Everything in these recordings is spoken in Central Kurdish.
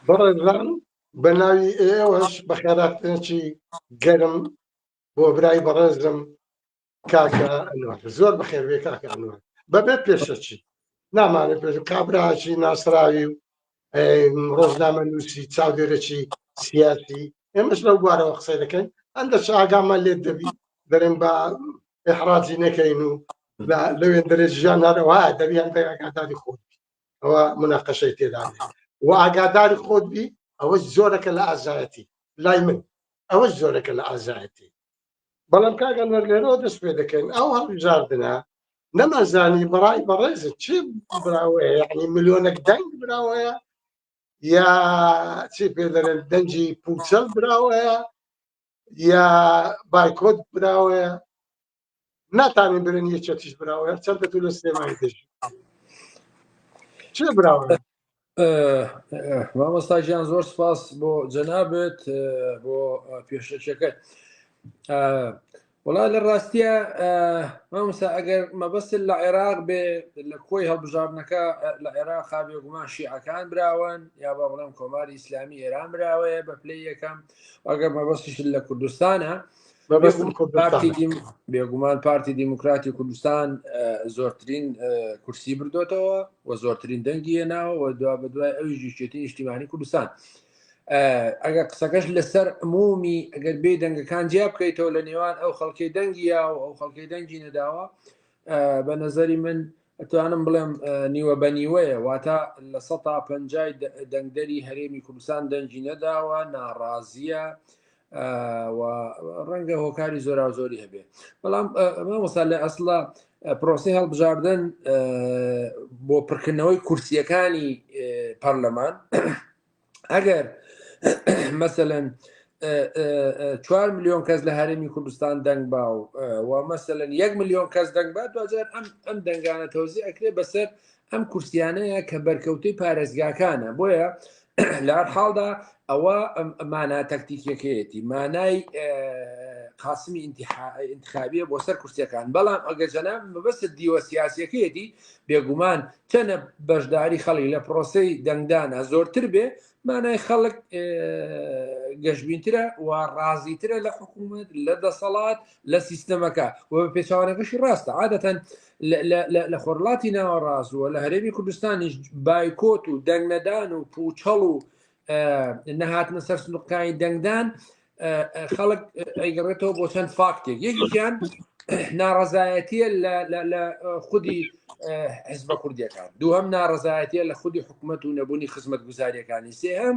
بەڕێزان بە ناوی ئێوەش بەخێراتنێکی گەرم بۆ برای بەڕێزم کاکە ئەنوەر زۆر بەخێربێ کاکە ئەنوەر بەبێ پێشەکی نامانێ پێش کابراکی ناسراوی و ڕۆژنامە نووسی چاودێرەکی سیاسی ئێمەش لەو بوارەوە قسەی دەکەین ئەندە ئاگامان لێت دەبی دەرێن بە ئحراجی نەکەین و لەوێن دەرێ ژیان هەرەوە دەبی هەندێک ئاگاداری خۆت ئەوە مناقەشەی تێدا و ئاگاداری خۆت بی ئەوە زۆرەکە لە ئازایەتی لای من ئەوە زۆرەکە لە ئازایەتی بەڵام کاک ئەنوەر لێرەوە دەست پێ دەکەین ئەو هەڵبژاردنە نەمانزانی بەڕای بەڕێزت چ براوەیە یعنی ملیۆنێک دەنگ براوەیە یا چی پێ دەڵێن دەنگی پوچەل براوەیە یا بایکۆت براوەیە ناتانین برن یەکێتیش براوەیە چەندە تو لە سلێمانی دەژی چێ براوەیە مامۆستا گیان زۆر سپاس بۆ جەنابت بۆ پێشەکیەکەت وڵا لە ڕاستیە مامۆستا ئەگەر مەبەست لە عێراق بێ لە کۆی هەڵبژاردنەکە لە عێراق بێگومان شیعەکان براون یا با بڵێم کۆماری ئیسلامی ئێران براوەیە بە پلەی یەکەم ئەگەر مەبەستیش لە کوردستانە بێگومان پارتی دیموکراتی کوردستان زۆرترین کورسی بردوتەوە و زۆرترین دەنگی هێناوە و دوا بە دوای ئەوی یەکێتی نیشتیمانی کوردستان ئەگەر قسەکەش لەسەر عمومی ئەگەر بێ دەنگەکان جیا بکەیتەوە لە نێوان ئەو خەڵکی دەنگی یا و ئەو خەڵکی دەنگی نەداوە بە نظری من ئەتوانم بڵێم نیوە بە نیوەیە واتە لە سە پەنجای دەنگدەری هەرێمی کوردستان دەنگی نەداوە ناڕازیە و ڕەنگە هۆکاری زۆراوزۆری هەبێ بەڵام مامۆستا لە ئەسڵا پرۆسی هەڵبژاردن بۆ پڕکردنەوەی کورسیەکانی پەرلەمان ئەگەر مەسەەن چوار میلیۆن کەس لە هەرێمی کوردستان دەنگ با و مەسەەن یەک میلیۆن کەس دەنگ با دوجار ئەم ئەم دەنگانە تەوزی ئەکرێ بەسەر ئەم کورسیانەیە کە بەرکەوتەی پارێزگاکانە بۆیە لە هەر حاڵدا ئەوە مانا تەکتیکیەکەیەتی مانای قاسمی انتخابیە بۆ سەر کورسیەکان بەڵام ئەگەر جەناب مەبەست دیوە سیاسیەکەیەتی بێگومان چەنە بەشداری خەڵک لە پرۆسەی دەنگدانە زۆرتر بێ مانای خەڵک گەشبینترە و ڕازیترە لە حکوومەت لە دەسەڵات لە سیستەمەکە و بە پێچوانەکەشی ڕاستە عادەتەن لە خۆرڵاتی ناوەڕاست و لە هەرێمی کوردستانیش بایکۆت و دەنگنەدان و پوچەڵ و نەهاتنە سەر سندوقەکانی دەنگدان خەڵک ئەیگەڕێتەوە بۆ چەند فاکتێک یەکیان ناڕزایەتیە لە خودی حزبە کوردیەکان دووهەم ناڕزایەتیە لە خودی حکوومەت و نەبوونی خزمەت گوزاریەکانی سێهەم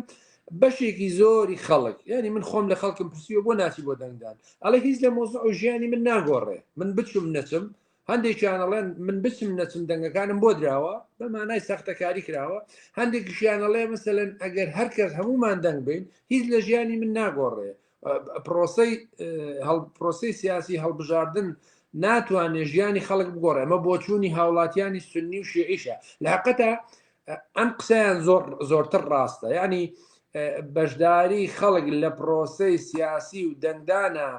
بەشێکی زۆری خەڵک یعنی من خۆم لە خەڵکم پرسیوە بۆ ناچی بۆ دەنگدان ئەڵێ هیچ لە مۆزع و ژیانی من ناگۆڕێ من بچم نەچم هەندێکیان ئەڵێن من بچم نەچم دەنگەکانم بۆ دراوە بە مانای ساختەکاری کراوە هەندێکیشیان ئەڵێ مەسەلەن ئەگەر هەر کەس هەمومان دەنگ بین هیچ لە ژیانی من ناگۆڕێ پرۆسەی پرۆسەی سیاسی هەڵبژاردن ناتوانێت ژیانی خەڵک بگۆڕێ ئەمە بۆچوونی هاوڵاتیانی سنی و شیعیشە لە حقەتە ئەم قسەیان زۆر زۆرتر ڕاستە یعنی بەشداری خەڵک لە پرۆسەی سیاسی و دەنگدانە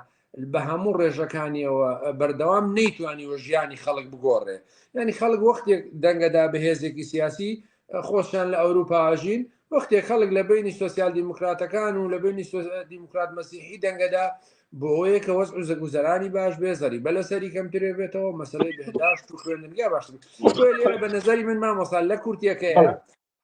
بە هەموو ڕێژەکانیەوە بەردەوام نەیتوانیوە ژیانی خەڵک بگۆڕێ یعنی خەڵک وەختێک دەنگەدا بە هێزێکی سیاسی خۆشیان لە ئەوروپا ئاژین وەختێک خەڵک لە بینی سۆسیال دیموکراتەکان و لە بینی دیموکرات مەسیحی دەنگەدا بۆ ئەوەیە کە وەز گوزەرانی باش بێ زەری بە لەسەری کەمترێ بێتەوە مەسلەی بهداشت و خوێندنگا باشتر لێرە بە نظری من مامۆستا لە کورتیەکەیە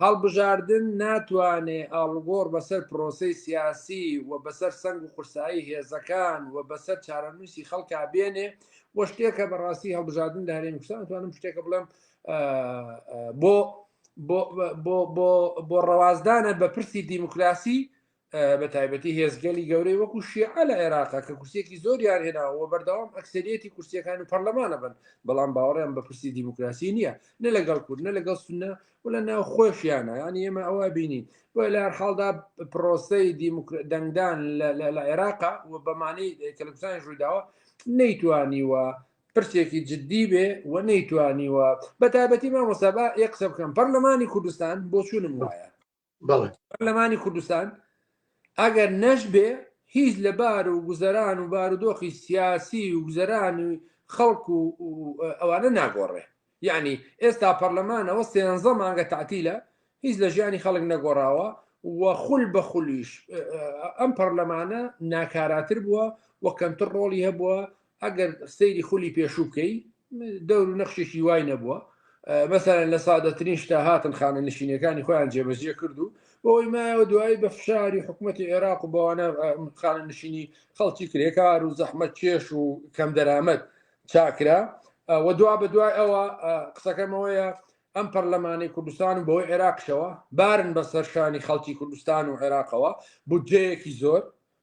هەڵبژاردن ناتوانێ ئاڵوگۆڕ بەسەر پرۆسەی سیاسی و بەسەر سەنگ و قورسایی هێزەکان و بەسەر چارەنووسی خەڵکا بێنێ و شتێکە بەڕاستی هەڵبژاردن لە هەرێمی کوردستان ئەتوانم شتێکە بڵێم بۆ بۆ بۆ بۆ بۆ ڕەوازدانە بە پرسی دیموکراسی بە تایبەتی هێزگەلی گەورەی وەکو شیعە لە عێراقا کە کورسیەکی زۆریان هێناوە و بەردەوام ئەکسەریەتی کورسیەکانی پەرلەمانە بن بەڵام باوەڕیان بە پرسی دیموکراسی نییە نە لەگەڵ کورد نە لەگەڵ سونە و لە ناو خۆشیانە یانی ئێمە ئەوە بینین بۆ لە هەر حاڵدا پرۆسەی دەنگدان لە عێراقا و بەمانەی کە لە کوردستانیش ڕوویداوە نەیتوانیوە پرسێکی جددی بێ و نەیتوانیوە بە تایبەتی مامۆستا با یەک قسە بکەم پەرلەمانی کوردستان بۆچوونم وایە پەرلەمانی کوردستان ئەگەر نەش بێ هیچ لە بار و گوزەران و بارودۆخی سیاسی و گوزەرانی خەڵک و ئەوانە ناگۆڕێ یعنی ئێستا پەرلەمانەوە سێنزە مانگە تعتیلە هیچ لە ژیانی خەڵک نەگۆڕاوە. و خول بە خولیش ئەم پەرلەمانە ناکاراتر بووە و کەمتر ڕۆڵی هەبووە ئەگەر سەیری خولی پێشوو بکەی دەور و نەخشێکی وای نەبووە مەسەلەن لە سادەترین شتا هاتن خانە نشینەکانی خۆیان جێبەجێ کرد و بەوەی مایەوە دوایی بە فشاری حکوومەتتی عێراق و بەوانە خانە نشینی خەڵکی کرێکار و زەحمەت کێش و کەم دەرامەت چاکرا و دوا بە دوای ئەوە قسەکەمەوەیە ئەم پەرلەمانی کوردستان و بەوەی عێراقشەوە بارن بە سەرشانی خەڵکی کوردستان و عێراقەوە بودجەیەکی زۆر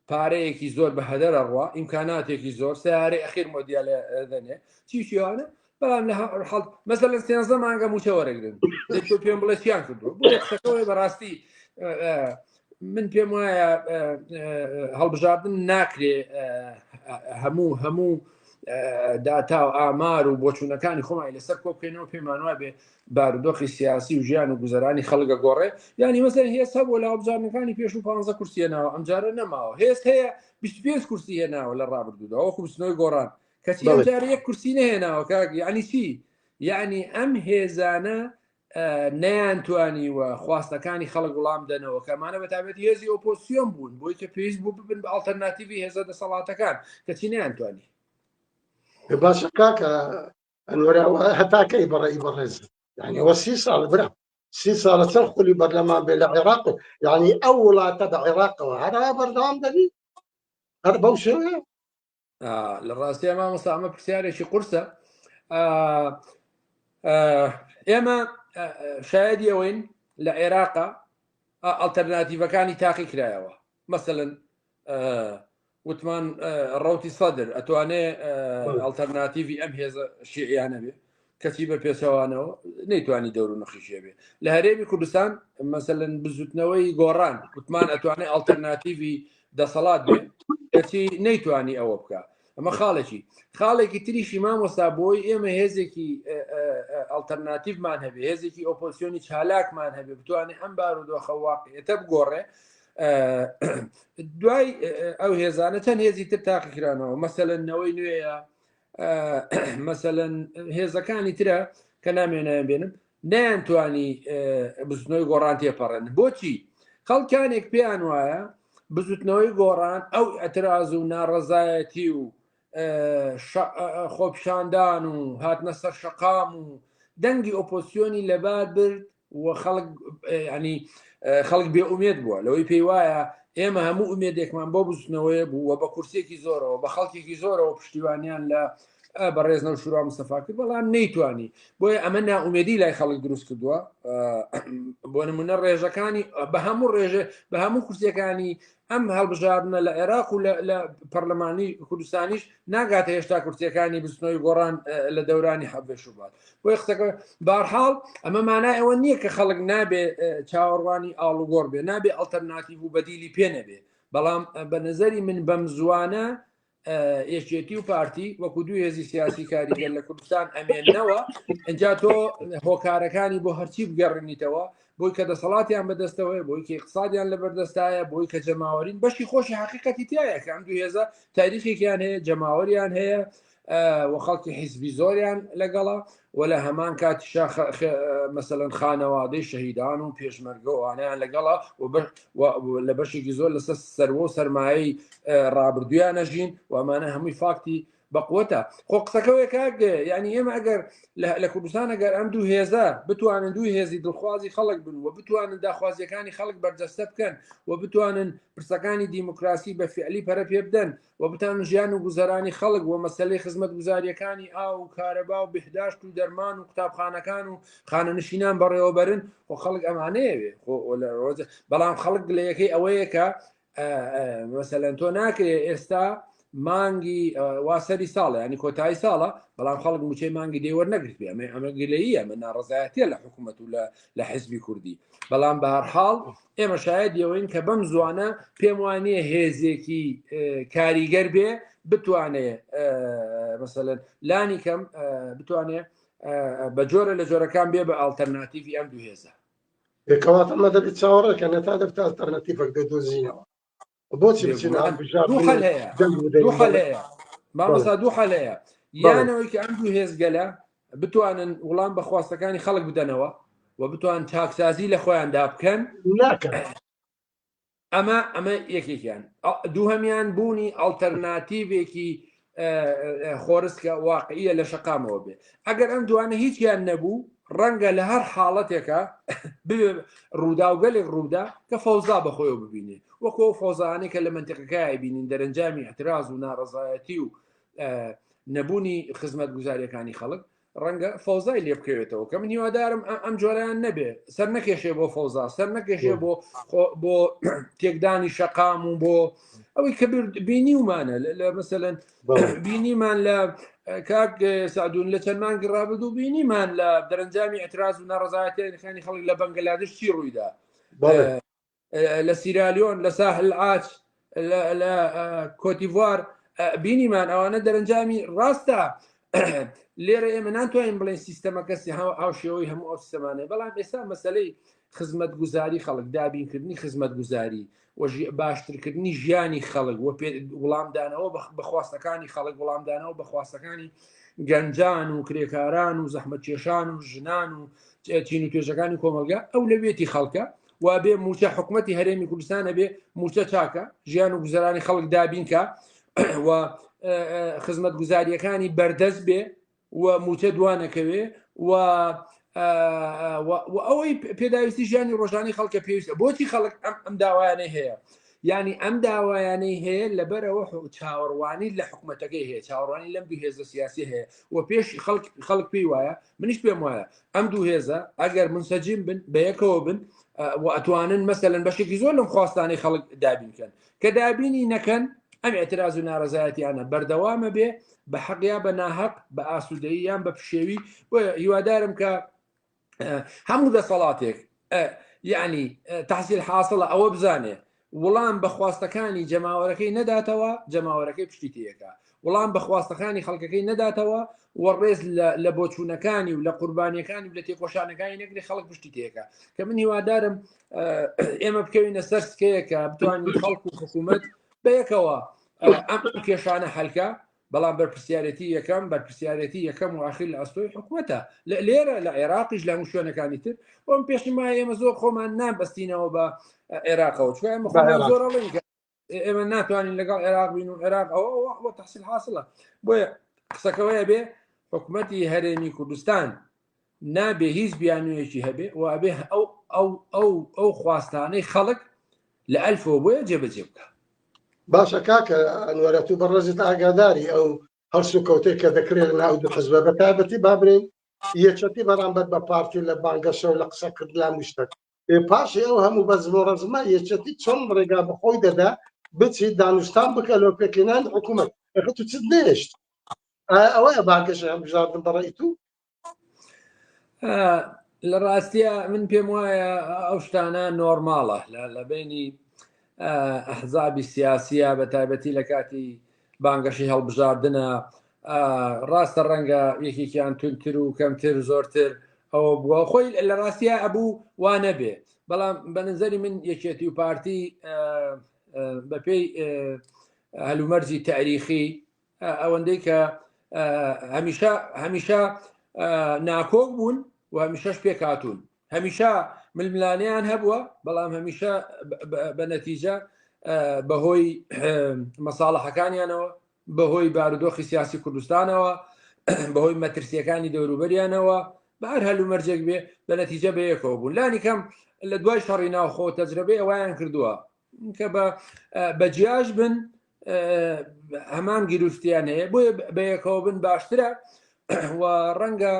پارەیەکی زۆر بە هەدەر ئەڕوا، ئیمکاناتێکی زۆر، سەیارەی ئەخیر مۆدیل دەنێ، چی چیوانە، بەڵام لە حاڵ مەسەلەن سێنزە مانگە مووچە وەرەگرن، دەی تۆ پێم بڵێ چیان کردووە؟ بۆیە قسەکەوەی بەڕاستی من پێم وایە هەڵبژاردن ناکرێ هەموو هەموو داتا و ئامار و بۆچوونەکانی خۆمانی لەسەر کۆ بکەینەوە پێمان وابێ بارودۆخی سیاسی و ژیان و گوزەرانی خەڵک ئەگۆڕێ یانی مەسەلەن هێز هەبووە لە هەڵبژاردنەکانی پێشوو 15 کورسی هێناوە ئەمجارە نەماوە هێز هەیە 25 کورسی هێناوە لە ڕابردوودا وەکو بزوتنەوەی گۆڕان کەچی بەڵێ. ئەمجارە یەک کورسی نەهێناوە کاک یعنی چی یعنی ئەم هێزانە نەیانتوانیوە خواستەکانی خەڵک وڵام دەنەوە کە ئەمانە بە تایبەتی هێزی ئۆپۆزسیۆن بوون بۆی کە پێویست بوو ببن بە ئەڵتەرناتیڤی هێزە دەسەڵاتەکان کەچی نەیانتوانی باشە کاکە ئەنوەر ئەوە هەتا کەی بەڕێی بەڕێز یعنی ئەوە سی ساڵ برا سی ساڵە چەند خولی بەرلەمان بێ لە عێراق یعنی ئەو وڵاتە بە عێراقەوە هەرا بەردەوام دەبی هەر بەو شێوەیە لە ڕاستیە مامۆستا ئەمە پرسیارێکی قورسە ئێمە شایدی ئەوەین لە عێراقا ئەڵتەرناتیڤەکانی تاقی کرایەوە مەسەلەن وتمان ڕوتی سەدر ئەتوانێ ئەڵتەرناتیڤی ئەم هێزە شیعیانە بێ کەچی بە پێچەوانەوە نەیتوانی دەور و نەخیشێ بێ لە هەرێمی کوردستان مەسەلەن بزوتنەوەی گۆڕان وتمان ئەتوانێ ئەڵتەرناتیڤی دەسەڵات بێ کەچی نەیتوانی ئەوە بکە ئەمە خاڵێکی خاڵێکی تریشی مامۆستا بۆی ئێمە هێزێکی ئەڵتەرناتیڤمان هەبێ هێزێکی ئۆپۆزیسیۆنی چالاکمان هەبێ بتوانێت ئەم بارودۆخە واقعێتە بگۆڕێ دوای ئەو هێزانە چەند هێزی تر تاقیکرانەوە مەسەلەن نەوەی نوێیە مەسەلەن هێزەکانی ترە کە نامێنایان بێنم نەیانتوانی بزوتنەوەی گۆڕان تێپەڕێن بۆچی خەڵکانێک پێیان وایە بزوتنەوەی گۆڕان ئەو ئەتراز و ناڕەزایەتی و خۆپشاندان و هاتنە سەر شەقام و دەنگی ئۆپۆسیۆنی لەبار برد و خەڵک ینی خەڵک بێ ئومێد بووە لەوەی پێی وایە ئێمە هەموو ئومێدێکمان بۆ بزوتنەوەیە بوو و بە کورسێکی زۆرەوە بە خەڵکێکی زۆرەوە پشتیوانیان لە بەڕێز نەوشیروان مستەفا کرد بەڵام نەیتوانی بۆیە ئەمە نائومێدی لای خەڵک دروست کردووە بۆ نمونە ڕێژەکانی بە هەموو ڕێژە بە هەموو کورسیەکانی ئەم هەڵبژاردنە لە عێراق و لە پەرلەمانی کوردستانیش ناگاتە هێشتا کورسیەکانی بزوتنەوەی گۆڕان لە دەورانی حەڤدە شوبات بۆیە قسەکە بارحاڵ ئەمە مانای ئەوە نییە کە خەڵک نابێ چاوەڕوانی ئاڵوگۆڕ بێ نابێ ئەڵتەرناتیڤ و بەدیلی پێ نەبێ بەڵام بە نظری من بەم زوانە یەکێتی و پارتی وەکو دوو هێزی سیاسی کاریگەر لە کوردستان ئەمێنەوە ئەجا تۆ هۆکارەکانی بۆ هەرچی بگەڕێنیتەوە بۆی کە دەسەڵاتیان بەدەستەوەی بۆی کە اقتصادیان لە بەردەستایە بۆی کە جەماوەرین بەشی خۆشی حقیقەتی تایە کە ئەم دوو هێزە تاریخێکیان هەیە جەماوەریان هەیە و خەڵکی حیزبی زۆریان لەگەڵە و لە هەمان کاتیشا مەسەلەن خانەوادەی شەهیدان و پێشمەرگە و ئەوانەیان لەگەڵە و لە بەشێکی زۆر لەسەر سەروە و سەرمایەی ڕابردوویان نەژین و ئەمانە هەمووی فاکتی بەقوتە خۆ قسەکەوەی کاک یعنی ئێمە ئەگەر لە کوردستان ئەگەر ئەم دوو هێزە بتوانن دوو هێزی دڵخوازی خەڵک بن و بتوانن داخوازیەکانی خەڵک بەرجەستە بکەن و بتوانن پرسەکانی دیموکراسی بە فعلی پەرە پێ بدەن و بتان ژیان و گوزەرانی خەڵک و مەسەلەی خزمەتگوزارییەکانی ئاو و کارەبا و بهداشت و دەرمان و قوتابخانەکان و خانەنشینان بەڕێوەبەرن خۆ خەڵک ئەمانەیەوێ خۆ بەڵام خەڵک گلەیەکەی ئەوەیە کە مەسەلەن تۆ ناکرێ ئێستا مانگی وا سەری ساڵە ینی کۆتایی ساڵە بەڵام خەڵک موچەی مانگی دەی وەرنەگرت بێ ئەمە ئەمە گلەیی ئەمە ناڕزایەتە لە حکوومەت و لە حزبی کوردی بەڵام بەهەرحاڵ ئێمە شایەدی ئەوەین کە بەم زوانە پێم وانییە هێزێکی کاریگەر بێ بتوانێ مەسەلەن لانی کەم بتوانێ بە جۆرە لە جۆرەکان بێ بە ئاڵتەرناتیڤی ئەم دوو هێزە. کەواتە ئەمە دەبێت چاوەڕێکە نەتا دەبێت ئەڵتەرناتیڤێک دەدۆزینەوە. بۆچی بچینە هەڵبژاردن دوو حەل هەیە دەنگ بدەین دوو حەل هەیە مامۆستا بەڵێ. دوو حەل هەیە بەڵێ. یانەوەی کە ئەم دوو هێزگەلە بتوانن وڵام بە خواستەکانی خەڵک بدەنەوە و بتوان چاکسازی لە خۆیاندا بکەن ناکەن. ئەمە ئەمە یەکێکیان دووهەمیان بوونی ئەڵتەرناتیڤێکی خۆرسکە واقعیە لە شەقامەوە بێ ئەگەر ئەم دوانە هیچیان نەبوو ڕەنگە لە هەر حاڵەتێکە ڕووداوگەلێک ڕوودا کە فەوزا بەخۆیەوە ببینێ وەکو ئەو فەوزانەی کە لە منتیقەکای بینین دەرەنجامی اعتراز و ناڕەزایەتی و نەبوونی خزمەتگوزاریەکانی خەڵک ڕەنگە فەوزای لێ بکەوێتەوە کە من هیوادارم ئەم جۆرەیان نەبێ سەر نەکێشێ بۆ فەوزا سەر نەکێشێ بۆ بۆ تێکدانی شەقام و بۆ ئەوەی کە بینیومانە لە مەسەلەن بینیمان لە کاک سعدون لە چەند مانگی ڕابردوو بینیمان لە دەرەنجامی اعتراز و ناڕزایەتیەکانی خەڵک لە بەنگلادش چی ڕوویدا لە سیرالیۆن لە ساحل عاج لە کۆتیڤوار بینیمان ئەوانە دەرەنجامی ڕاستە لێرە ئێمە ناتوانین بڵێن سیستەمەکە هاوشێوەی هەموو ئەو سیستەمانەیە بەڵام ئێستا مەسلەی خزمەتگوزاری خەڵک دابینکردنی خزمەتگوزاری و باشترکردنی ژیانی خەڵک و وڵامدانەوە بە خواستەکانی خەڵک وڵامدانەوە بە خواستەکانی گەنجان و کرێکاران و زەحمەتکێشان و ژنان و چین و توێژەکانی کۆمەڵگا ئەولەویەتی خەڵکە و بێ موچە حکومەتی هەرێمی کوردستان ئەبێ موچە چاکە ژیان و گوزەرانی خەڵک دابینکە و خزمەت گوزاریەکانی بەردەست بێ و موچە دوانەکەوێ و ئەوەی پێداویستی ژیانی ڕۆژانی خەڵکە پێویستە بۆچی خەڵک ئەم ئەم داوایانەی هەیە ینی ئەم داوایانەی هەیە لەبەرەوە چاوەڕوانی لە حکوومەتەکەی هەیە چاوەڕوانی لەم دوو هێزە سیاسی هەیە و پێش خەڵک خەڵک پێی وایە منیش پێم وایە ئەم دوو هێزە ئەگەر منسەجیم بن بەیەکەوە بن و ئەتوانن مەسەلەن بەشێکی زۆر لەم خواستانەی خەڵک دابین کەن کە دابینی نەکەن ئەم اعتراز و ناڕەزایەتیانە بەردەوامە بێ بە حەق یا بە ناهەق بە ئاسوودەیی یان بە پشێوی بۆیە هیوادارم کە هەموو دەسەڵاتێک یعنی تحصیل حاصلە ئەوە بزانێ وڵام بە خواستەکانی جەماوەرەکەی نەداتەوە جەماوەرەکەی پشتی تێیەکا وڵام بە خواستەکانی خەڵکەکەی نەداتەوە و ڕێز لە بۆچوونەکانی و لە قوربانیەکانی و لە تێکۆشانەکانی نەگری خەڵک پشتی تێکا کە من هیوادارم ئێمە بکەوینە سەر سکەیەکە بتوانین خەڵک و حکوومەت بەیەکەوە ئەم کێشانە هەلکە بەڵام بەرپرسیارێتی یەکەم بەرپرسیارێتی یەکەم و ئاخیر لە ئەستۆی حکومەتە لێرە لە عێراقیش لە هەموو شوێنەکانی تر بۆم پێشم وایە ئێمە زۆر خۆمان نابەستینەوە بە عێراقەوە چونکە ئێمە خۆمان زۆر ئەڵێین کە ئێمە ناتوانین لەگەڵ عێراق بین و عێراق ئەوە ئەوە تحصیل حاصلە بۆیە قسەکەوەیە بێ حکومەتی هەرێمی کوردستان نابێ هیچ بیانوویەکی هەبێ و ئەبێ ئەو ئەو ئەو ئەو خواستانەی خەڵک لە ئەلفەوە بۆیە جێبەجێ بکە. باشە کاکە ئەنوەرە تو بەڕێزت ئاگاداری ئەو هەڵسوکەوتەی کە دەکرێت لە ناو دوو حزبە بە تایبەتی با برێین یەکێتی بەرامبەر بە پارتی لە بانگەشە و لە قسەکردن لە هەموو شتێک پاشی ئەو هەموو بەزم و ڕەزمە یەکێتی چۆن ڕێگا بە خۆی دەدا بچی دانوستان بکە لۆ پێکهێنانی حکوومەت ئەخە تو چت نێشت ئەوەیە بانگەشەی هەڵبژاردن بەڕێی تو لە ڕاستە من پێم وایە ئەو شتانە نۆرماڵە لە بینی ئەحزابی سیاسیە بە تایبەتی لە کاتی بانگەشی هەڵبژاردنە ڕاستە ڕەنگە یەکێکیان تونتر و کەمتر زۆرتر ئەوە بووە خۆی لە ڕاستە ئەبوو وا نەبێ بەڵام بە نظری من یەکێتی و پارتی بەپێی هەلومەرجی تاریخی ئەوەندەی کە هەمیشە هەمیشە ناکۆک بوون و هەمیشەش پێکهاتوون هەمیشە ململانیان هەبووە بەڵام هەمیشە بە نەتیجە بەهۆی مەساڵحەکانیانەوە بەهۆی بارودۆخی سیاسی کوردستانەوە بەهۆی مەترسیەکانی دەوروبەریانەوە بە هەر هەلومەرجێک بێ بە نەتیجە بەیەکەوە بوون لانی کەم لە دوای شەڕی ناوخۆ تەجربەی ئەویان کردووە کە بە بەجیاش بن هەمان گیرفتیان هەیە بۆیە بەیەکەوە بن باشترە و ڕەنگە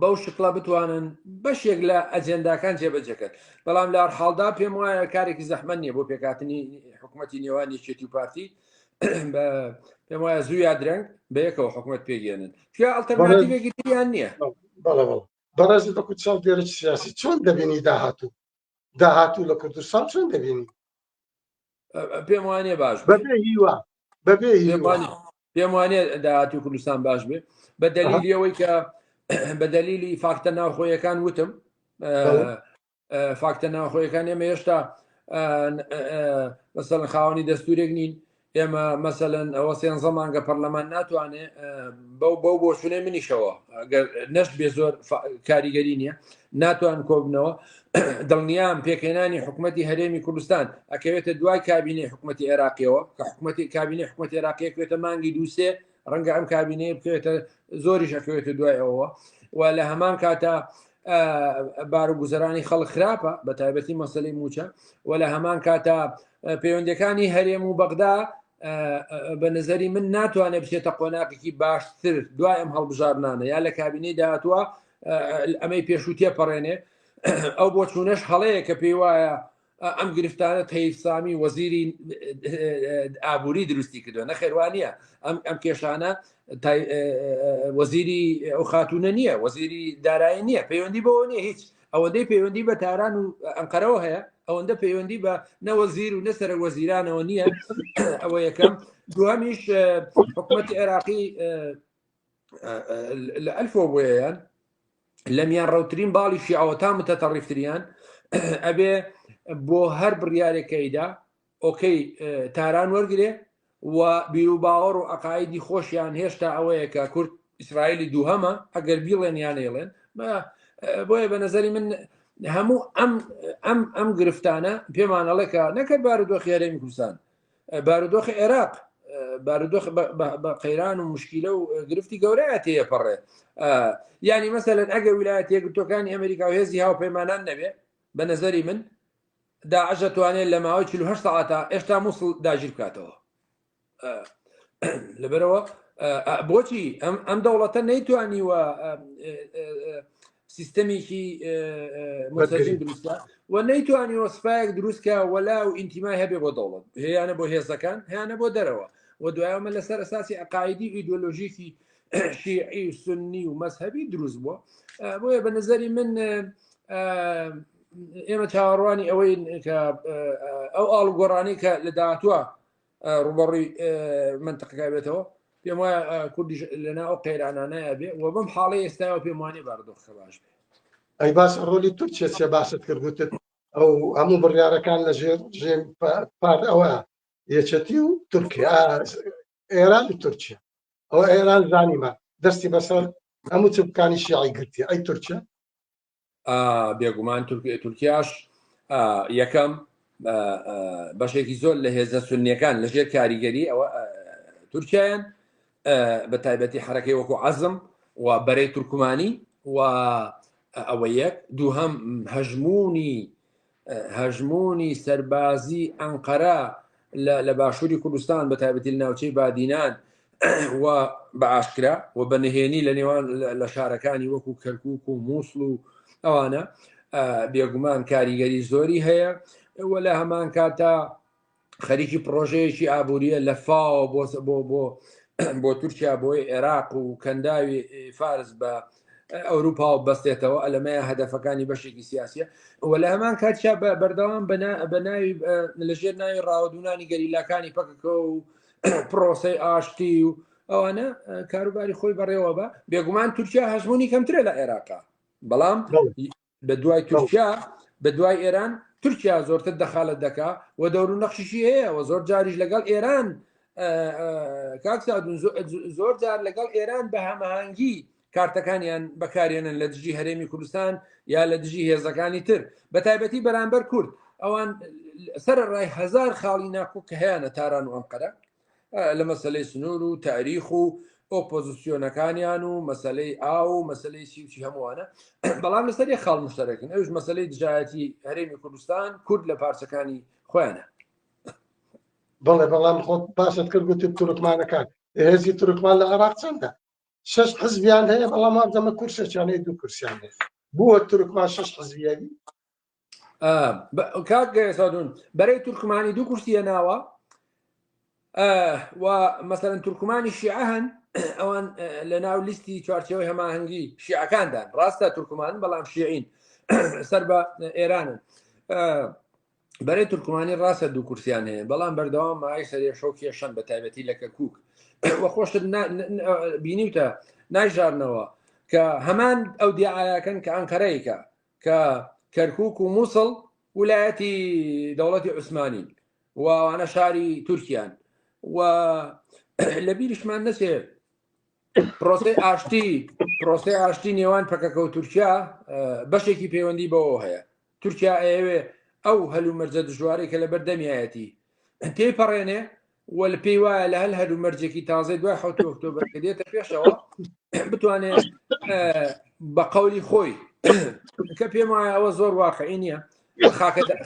بەو شکڵە بتوانن بەشێک لە ئەجێنداکان جێبەجێکرد بەڵام لە حاڵدا پێم وایە کارێکی زەحمەت نییە بۆ پێکاتنی حکوومەتی نێوان یەکێتی و پارتی پێم وایە زوو یا درەنگ بەیەکەوە حکوومەت پێگەێنن چیا ئەڵتەرناتیڤێکی تریان نییە بەڵێ بەڵێ بەڕێزت وەکو چاودێرێکی سیاسی چۆن دەبینی داهاتوو داهاتوو لە کوردستان چۆن دەبینی پێم وانە باش بەبێ هیوا بەبێ هیوا پێم وانە داهاتوو کوردستان باش بێ بە دلیلی ئەوەی کە بە دلیلی فاکتە ناوخۆیەکان وتم فاکتە ناوخۆیەکان ئێمە هێشتا مەسەلەن خاوەنی دەستورێک نین. ئێمە مەسەلەن ئەوە سێنزە مانگە پەرلەمان ناتوانێ بەو بەو بۆچونەی منیشەوە گەر نەش بێ زۆر کاریگەری نییە ناتوان کۆبنەوە دڵنیام پێکهێنانی حکوومەتی هەرێمی کوردستان ئەکەوێتە دوای کابینەی حکوومەتی عێراقیەوە کە حکوومەتی کابینەی حکوومەتی عێراقیە کوێتە مانگی دووسێ ڕەنگە ئەم کابینەیە بکەوێتە زۆریش ئەکەوێتە دوای ئەوەوە و لە هەمان کاتا باروگوزەرانی خەڵک خراپە بە تایبەتی مەسلەی موچە و لە هەمان کاتا پەیوەندەکانی هەرێم و بەغدا بە نظری من ناتوانێت بچێتە قۆناقێکی باشتر دوای ئەم هەڵبژاردنانە یا لە کابینەی داهاتوە ئەمەی پێشوو تێپەڕێنێ ئەو بۆچوونەش هەڵەیە کە پێی وایە ئەم گرفتانە تەیف سامی وەزیری ئابووری دروستی کردووە نەخێر وا نییە ئەم ئەم کێشانە وەزیری ئەو خاتوونە نییە وەزیری دارایی نییە پەیوەندی بەوە نییە هیچ ئەوەندەی پەیوەندی بە تاران و ئەنقەرەوە هەیە ئەوەندە پەیوەندی بە نەوەزیر و نەسەر وەزیرانەوە نییە ئەوە یەکەم دووەمیش حکوومەتی عێراقی لە ئەلفۆ بۆیان لە میانڕەوترین باڵی شیعەوە تا متەتەڕیفتریان ئەبێ بۆ هەر بڕیارێکەیدا ئۆکەی تاران وەرگێ و بیروباوەڕ و عقاعدی خۆشیان هێشتا ئەوەیە کە کورد ئیسرائیلی دووهەمە ئەگەر بیڵێن یان نەیڵێن بۆیە بە نظری من هەموو ئەم ئەم ئەم گرفتانە پێمانەڵێ کە نەکرد بارودۆخی هەرێمی کوردستان بارودۆخی عێراق بارودۆخ بە قەیران و مشکیلە و گرفتی گەورەیە تێپەڕێ یعنی مەسەلەن ئەگە ویلایەتە یەکگرتووەکانی ئەمریکا و هێزی هاوپەیمانان نەبێ بە نظری من داعش دەتوانێت لە ماوەی 48 ساعتا ئێشتا مووسڵ داگیر بکاتەوە لەبەرەوە بۆچی ئەم ئەم دەوڵەتە نەیتوانیوە سیستەمێکی مۆسەجین دروستکە و نەیتوانیوە سوپایەک دروستکە وەلا و ئینتیمای هەبێ بۆ دەوڵەت هەیەە بۆ هێزەکان هەیەە بۆ دەرەوە و دوایەمە لەسەر ئەساسی عقاعدی ئیدۆلۆژیکی شیعی و سنی و مەذهبی دروست بووە بۆیە بە نظری من ئێمە چاوەڕوانی ئەوەی کە ئەو ئاڵوگۆڕانی کە لە داهاتوە ڕوبەڕووی منتەقەکە بێتەوە پێم وایە کوردیش لەنا ئەو قەیرانانەیە بێ و بەم حاڵی ئێستاوە پێم وانێ بارودۆخەکە باش بێ. ئەی باس ڕۆلی تورکیا چیە باست کرد گوتت ئەو هەموو بڕیارەکان لە ژێر ژێر پار ئەوە یەکێتی و تورکیا ئێران و تورکیا ئەوە ئێران زانیمە دەستی بەسەر هەموو چپکانی شیعی گرتی ئەی تورکیا بێگومان تورکیاش یەکەم بەشێکی زۆر لە هێزە سنیەکان لەژێر کاریگەری ئەوە تورکیایان بە تایبەتی حرەکەی وەکو عەزم و بەرەی تورکمانی و ئەوە یەک دووهەم هەژمونی هەژموونی سەربازی ئەنقەرە لە باشووری کوردستان بە تایبەتی لە ناوچەی بادینان و بە ئاشکرا و بە نهێنی لە نێوان لە شارەکانی وەکو کەرکک و مووسڵ و ئەوانە بێگومان کاریگەری زۆری هەیە و لە هەمان کاتا خەریکی پڕۆژەیەکی ئابووریە لە فاوە بۆ بۆ بۆ بۆ تورکیا بۆی عێراق و کەنداوی فارس بە ئەوروپا و بەستێتەوە ئەلەمەیە هەدەفەکانی بەشێکی سیاسیە و لە هەمان کاتیا بە بەردەوام بە ناوی لەژێر ناوی ڕاوەدونانی گەریلاکانی پەکەکە و پرۆسەی ئاشتی و ئەوانە کاروباری خۆی بەڕێوە بە بێگومان تورکیا هەژمونی کەمترە لە عێراقا بەڵام بە دوای تورکیا بە دوای ئێران تورکیا زۆرتر دەخالت دەکا و دەور و نەخشیشی هەیە و زۆر جاریش لەگەڵ ئێران کاک سادون زۆر جار لەگەڵ ئێران بە هەماهەنگی کارتەکانیان بەکارێنن لە دژی هەرێمی کوردستان یا لە دژی هێزەکانی تر بە تایبەتی بەرامبەر کورد ئەوان سەر ڕای هزار خاڵی ناکۆک کە هەیەە تاران و ئەنقەرە لە مەسلەی سنوور و تاریخ و ئۆپۆزیسیۆنەکانیان و مەسلەی ئاو و مەسلەی چی و چی هەمووانە بەڵام لەسەر یەک خاڵ مشتەرەکن ئەوش مەسلەی دژایەتی هەرێمی کوردستان کورد لە پارچەکانی خۆیانە. بەڵێ بەڵام خۆت باست کرد گوتت تورکمانەکان هێزی تورکمان لە عێراق چەندە شش حزبیان هەیە بەڵام وابزانم کورسێکیان هەیە دوو کورسیان هەیە بووە تورکمان شش حزبیەوی کاک سادون بەرەی تورکمانی دوو کورسی هێناوە و مەسەرەن تورکمانی شیعە هەن ئەوان لە ناو لیستی چوارچەوەی هەماهەنگی شیعەکاندان ڕاستە تورکمان بەڵام شیعین سەر بە ئێرانن بەرەی تورکمانی ڕاستە دوو کورسیان هەیە بەڵام بەردەوام مای سەرێشە و کێشەن بە تایبەتی لە کەرکک وە خۆشت بینیوتە نایژارنەوە کە هەمان ئەو دیعاکەن کە ئەنقەرەیەکە کە کەرکوک و موسڵ ولایەتی دەوڵەتی عوسمانین و ئەوانە شاری تورکیان. و لە بیریشمان نەچێ پرۆسەی ئاشتی پرۆسەی ئاشتی نێوان پەکەکە و تورکیا بەشێکی پەیوەندی بەوە هەیە تورکیا ئەیەوێ ئەو هەلومەرجە دژوارەی کە لەبەر دەمیایەتی تێیپەڕێنێ و لە پێی وایە لە هەل هەلومەرجێکی تازەی دوای حوتی ئۆکتۆبەر کە دێتە پێشەوە بتوانێت بە قەولی خۆی کە پێم وایە ئەوە زۆر واقعی نییە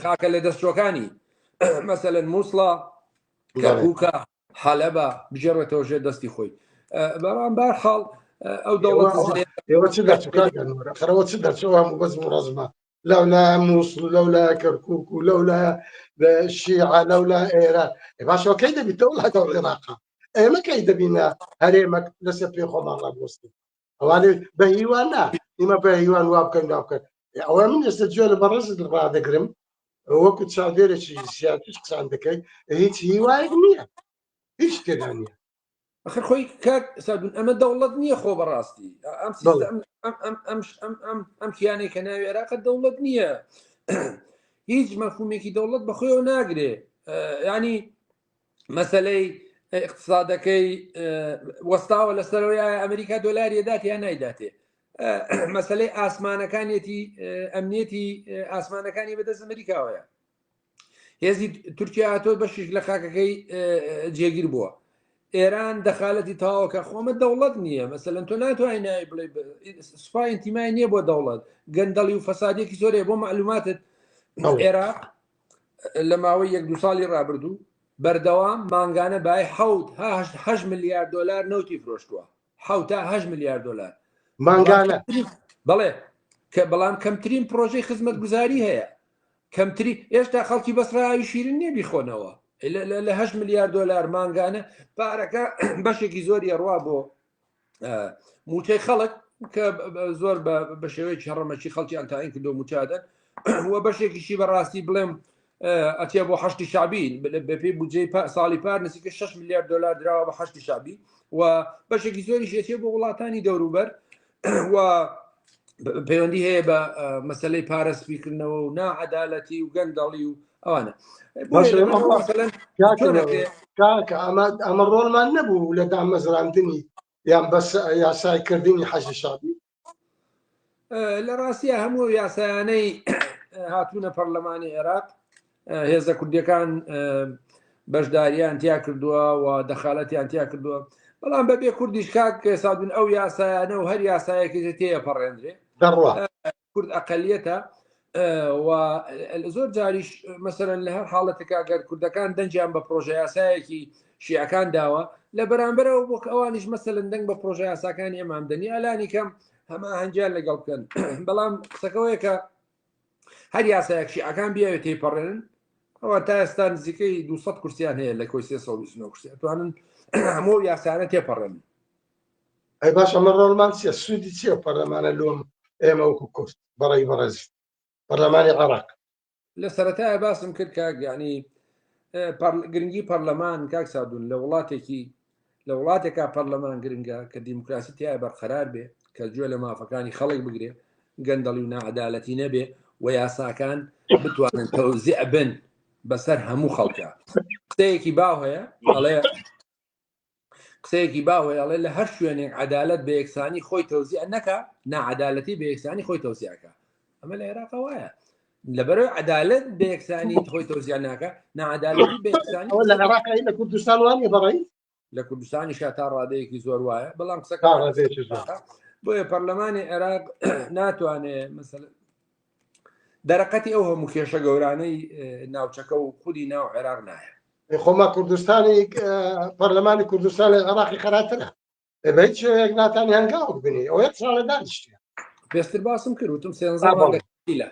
خاکە لە دەستچۆکانی مەسەلەن مووسڵە کەرکووکە حەلەبە بگێڕێتەوە ژێر دەستی خۆی بەڵام بار حاڵ ئەو دەوڵەت ئێوە چ دەرچوو چ دەرچوو هەموو بەزم و ڕەزمە لەولا مووسڵ لەولا کەرکک و لەولا شیعە لەولا ئێران باشەوە کەی دەبیتەوە لەگەڵ عێراقا ئێمە کەی دەبینە هەرێمەک لەسەر پێ خۆمان ڕابوەستین ئەوانێ بە هیوان نا ئیمە بە هیوان وا بکەن وا بکەن ئەوە من ئێستا گوێ لە بەڕێزت ڕادەگرم وەکو چاودێرێکی سیاسیش قسان دەکەی هیچ هیوایەک نییە هیچ تێدا نییە ئەخر خۆی کاک سادون ئەمە دەوڵەت نییە خۆ بەڕاستی ئەم ئەم ئەم ئەم ئەم کیانێک کە ناوی عێراقە دەوڵەت نییە هیچ مەفهومێکی دەوڵەت بەخۆیەوە ناگرێ ینی مەسلەی اقتصادەکەی وەستاوە لەسەرەوەی ئایا ئەمریکا دۆلاری دات یان نایداتێ مەسلەی ئاسمانەکانیەتی ئەمنیەتی ئاسمانەکانی بەدەست ئەمریکاوەیە هێزی تورکیا هاتۆ بەشێک لە خاکەکەی جێگیر بووە ئێران دەخالەتی تەواوکە خۆمە دەوڵەت نییە مەسەلەن تۆ ناتوانانی ناوی بڵێ سوپا ئینتیمای نییە بۆ دەوڵەت گەندەڵی و فەسادێکی زۆرێ بۆ معلوماتت عێراق لە ماوەی یەک دو ساڵی ڕابردوو بەردەوام مانگانە بای حوت هەشت ملیار دلار نەوتی فرۆشتووە حوتا هەشت ملیار دلار مانگانە بەڵێ کە بەڵام کەمترین پرۆژەی خزمەتگوزاری هەیە کەمتری ئێشتا خەڵکی بەسرا ئاوی شیرین نییە بیخۆنەوە لە 8 ملیار دلار مانگانە پارەکە بەشێکی زۆری ئەڕوا بۆ موچەی خەڵک کە زۆر بە شێوەیەکی هەڕەمەکی خەڵکیان تاین کردو موچادەن و بەشێکیشی بەڕاستی بڵێم ئەچێ بۆ حەشتی شعبی بەپێی بودجەی ساڵی پار نزیکە 6 میلیارد دلار دراوە بە حەشتی شعبی و بەشێکی زۆریش ئەچێ بۆ وڵاتانی دەوروبەر و پەیوەندی هەیە بە مەسلەی پارە سپیکردنەوە و ناعەدالەتی و گەندەڵی و ئەوانە کاکە ئەمە ڕۆڵمان نەبوو لە دامەزراندنی یان بەس یاسایکردنی حەشی شعبی لە ڕاستیە هەموو یاسایانەی هاتوونە پەرلەمانی عێراق هێزە کوردیەکان بەشداریان تیا کردووە و دەخالەتیان تیا کردووە بەڵام بەبێ کوردیش کاک سادون ئەو یاسایانە و هەر یاسایەکی تێیە پەڕێندرێ دەڕوا کورد ئەقلیەتە و زۆر جاریش مەسەرەن لە هەر حاڵەتێکا گەر کوردەکان دەنگیان بە پرۆژە یاسایەکی شیعەکان داوە لە بەرامبەرەوە بۆ ئەوانیش مەسەلەن دەنگ بە پرۆژە یاساکانی ئەمان دەنی ئەلانی کەم هەما هەنگیان لەگەڵ بکەن بەڵام قسەکەوەیە کە هەر یاسایەک شیعەکان بیاوێت تێیپەڕێنن ئەوە تا ئێستا نزیکەی 200 کورسیان هەیە لە کۆی 329 کورسی ئەتوانن هەموو یاسانە تێپەڕێنن ئەی باش ئەمە ڕۆڵمان چیە سوودی چییە پەرلەمانە لۆم ئێمە وەکو کورد بەڕێی بەڕێز پەرلەمانی عێراق لە سەرەتایە باسم کرد کاک یعنی گرنگی پەرلەمان کاک سادون لە وڵاتێکی لە وڵاتێکا پەرلەمان گرنگە کە دیموکراسی تیا بەرقەرار بێ کە گوێ لە مافەکانی خەڵک بگرێ گەندەڵی و ناعەدالەتی نەبێ و یاساکان بتوانن تەوزیع بن بەسەر هەموو خەڵکە قسەیەکی باو هەیە ئەڵێ قسەیەکی باو هەیە ئەڵێ لە هەر شوێنێک عەدالەت بە یەکسانی خۆی تەوزیع نەکا ناعەدالەتی بە یەکسانی خۆی تەوزیعکە ئەمە لە عێراق وایە لەبەرەوەی عەدالەت بە یەکسانی خۆی تەوزیع ناکە ناعەدالەتی بە یەکسانی ئەوە لە عێراق لە کوردستان وانە بەڕێ لە کوردستانیشا تا ڕادەیەکی زۆر وایە بەڵام قسەکە تا ڕادەیەکی زۆر. بۆیە پەرلەمانی عێراق ناتوانێ مەسەلەن دەرەقەتی ئەو هەموو کێشە گەورانەی ناوچەکە و خودی ناو عێراق نایە خۆما کوردستانی پەرلەمانی کوردستان لە عێراقی خراپترە بە هیچ شێوەیەک ناتانی هەنگاوک بنی ئەو یەک ساڵە دانیشتیە پێستر باسم کرد وتم سێنزە مانگە تاتیلە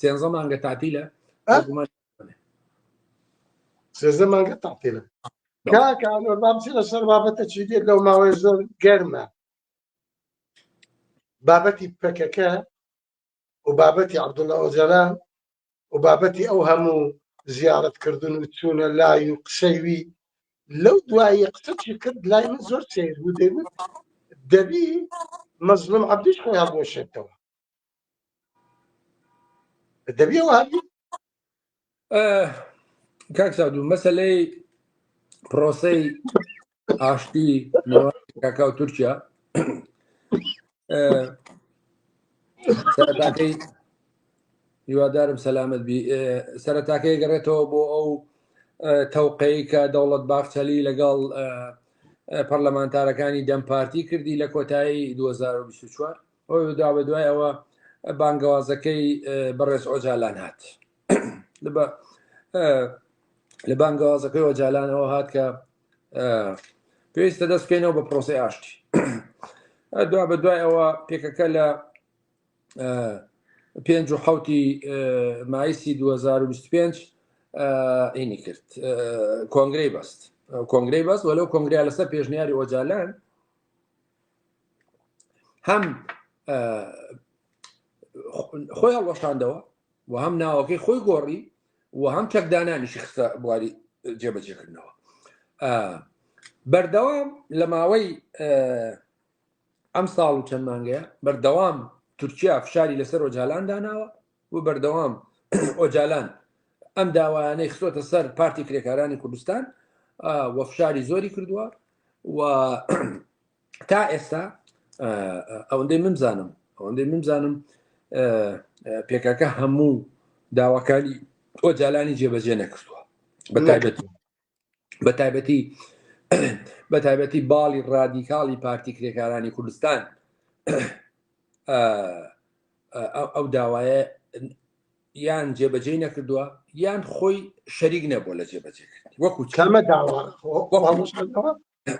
سێنزە مانگە تاتیلە سێزدە مانگە تاتیلە کاکە ئەنوەر با بچینە سەر بابەتە چی دێت لەو ماوەیە زۆر گەرمە بابەتی پەکەکە و بابەتی عەبدوڵڵا ئۆجالان و بابەتی ئەو هەموو زیارەتکردن و چوونە لای و قسەی وی لەو دوایی قسەی کرد لای من زۆر سەیر بوو دەیگوت دەبی مەزلوم عەبدیش خۆی هەڵبوەشێتەوە دەبی ئەوە هەبی کاک سادو مەسەلەی پرۆسەی ئاشتی نێوان پککا و تورکیا سەرەتاکەی هیوادارم سەلامت بی سەرەتاکەی گەڕێتەوە بۆ ئەو تەوقەی کە دەوڵەت باخچەلی لەگەڵ پەرلەمانتارەکانی دەم پارتی کردی لە کۆتایی 2024 ئەو دا بە دوای ئەوە بانگەوازەکەی بەڕێز ئۆجالان هات لە بانگەوازەکەی ئۆجالانەوە هات کە پێویستە دەست بکەینەوە بە پرۆسی ئاشتی دوا بە دوای ئەوە پێکەکە لە پێنج و حوتی مایسی 2025 ئینی کرد کۆنگرەی بەست کۆنگرەی بەست وەلو کۆنگریا لەسەر پێشنیاری ئۆجالان هەم خۆی هەڵوەشاندەوە و هەم ناوەکەی خۆی گۆڕی و هەم چەکدانانیشی خستە بواری جێبەجێکردنەوە بەردەوام لە ماوەی ئەم ساڵ و چەند مانگەیە بەردەوام تورکیا فشاری لەسەر ئۆجالان داناوە و بەردەوام ئۆجالان ئەم داوایانەی خستۆتە سەر پارتی کرێکارانی کوردستان و فشاری زۆری کردووە و تا ئێستا ئەوەندەی من زانم ئەوەندەی من زانم پێکەکە هەموو داواکاری ئۆجالانی جێبەجێ نەکردووە بە تایبەتی بە تایبەتی بە تایبەتی باڵی ڕادیکاڵی پارتی کرێکارانی کوردستان ئەو داوایە یان جێبەجێی نەکردووە یان خۆی شەریک نەبووە لە جێبەجێکردنی وەکو کامە داوا